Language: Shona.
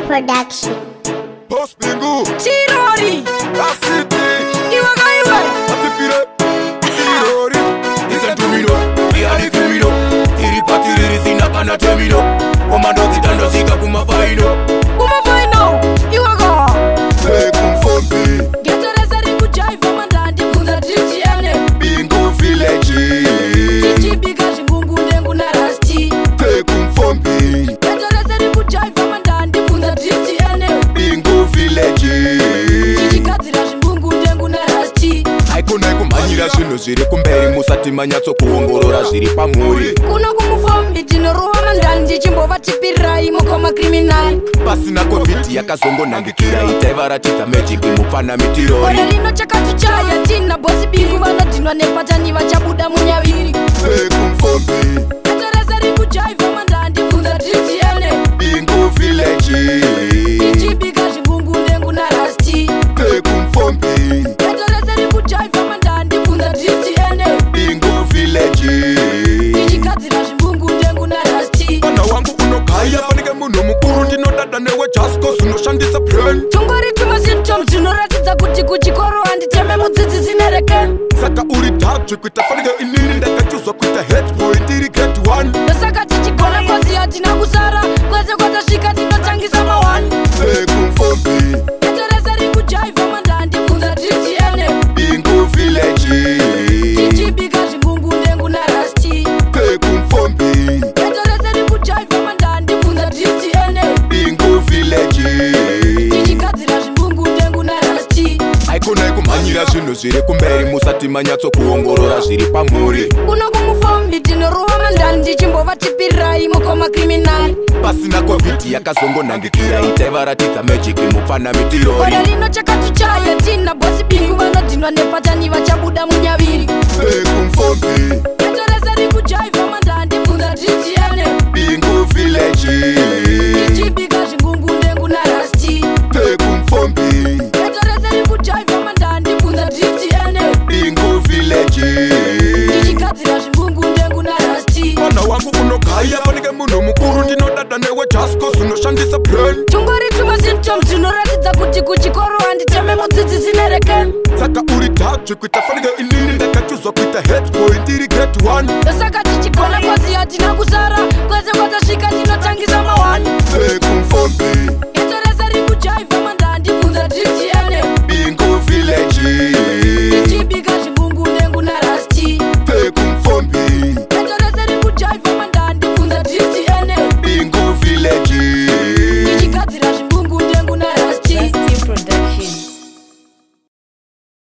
Production. Boss Bingu, Tirori, Asiti, iwe kaiwe. Atipire, Tirori, Isetumiro, iyani criminal. Tiri pati risina kana terminal. Komando dzitandosvika kumafaino. Kumafaino, iwe ka. Sekumfombi, Geto rese rikujaivha mandandibvunza tichiene. Bingu Village, Tichibika zvingungu ndengu narasti. Sekumfombi, Geto rese rikujaivha mandandibvunza tichiene. Bingu Village, Tichigadzira zvingungu ndengu narasti. Haikona kumhanyira zvinhu zviri kumberi musati manyatsokuongorora zviri pamuri. Kuno kumufombi tinorova mandandi chimbovatipirirai mukoma criminal. Pasina COVID yakazongonangikira itaivaratidza magic mupfana mitirori. Gore rino chakatichaya tina bosi Bingu vanodhinwa nepatani vachabuda munyaviri. Sekumfombi, Geto rese rikujaivha mandandibvunza tichiene. Bingu Village, Tichibika zvingungu ndengu narasti. Sekumfombi, Geto rese rikujaivha mandandibvunza tichiene. Bingu Village. Tichigadzira zvingungu ndengu narasti. Mwana wangu unogaya fanike munhu mukuru ndinodada newe just cause unoshandisa brain. Tungori tumasymptoms zvinoratidza kuti kuchikoro handiteme mudzidzisi nereke. Saka uri dhadzvi kuita fanike inini ndakachuzwa kuita head boy ndiri grade 1. Ndosaka tichigona kozi hatina kusara kwese kwatasvika tinotangisa ma1. Sekumfombi, Geto rese rikujaivha mandandibvunza tichiene. Bingu Village, Tichibika zvingungu ndengu narasti. Sekumfombi, Geto rese rikujaivha mandandibvunza tichiene. Bingu Village. Tichigadzira zvingungu ndengu narasti. Haikona kumhanyira zvinhu zviri kumberi musati manyatsokuongorora zviri pamuri. Kuno kumufombi tinorova mandandi chimbovatipirirai mukoma criminal. Pasina COVID yakazongonangikira itaivaratidza magic mupfana mitirori. Gore rino chakatichaya tina bosi Bingu vanodhinwa nepatani vachabuda munyaviri. Sekumfombi, Geto rese rikujaivha mandandibvunza tichiene. Bingu Village, Tichibika zvingungu ndengu narasti. Sekumfombi, Geto rese rikujaivha mandandibvunza tichiene. Bingu Village. Tichigadzira zvingungu ndengu narasti. Mwana wangu unogaya fanike munhu mukuru ndinodada newe just cause unoshandisa brain. Tungori tumasymptoms zvinoratidza kuti kuchikoro handiteme mudzidzisi nereke. Saka uri dhadzvi kuita fanike inini ndakachuzwa kuita head boy ndiri grade 1. Ndosaka tichigona kozi hatina kusara.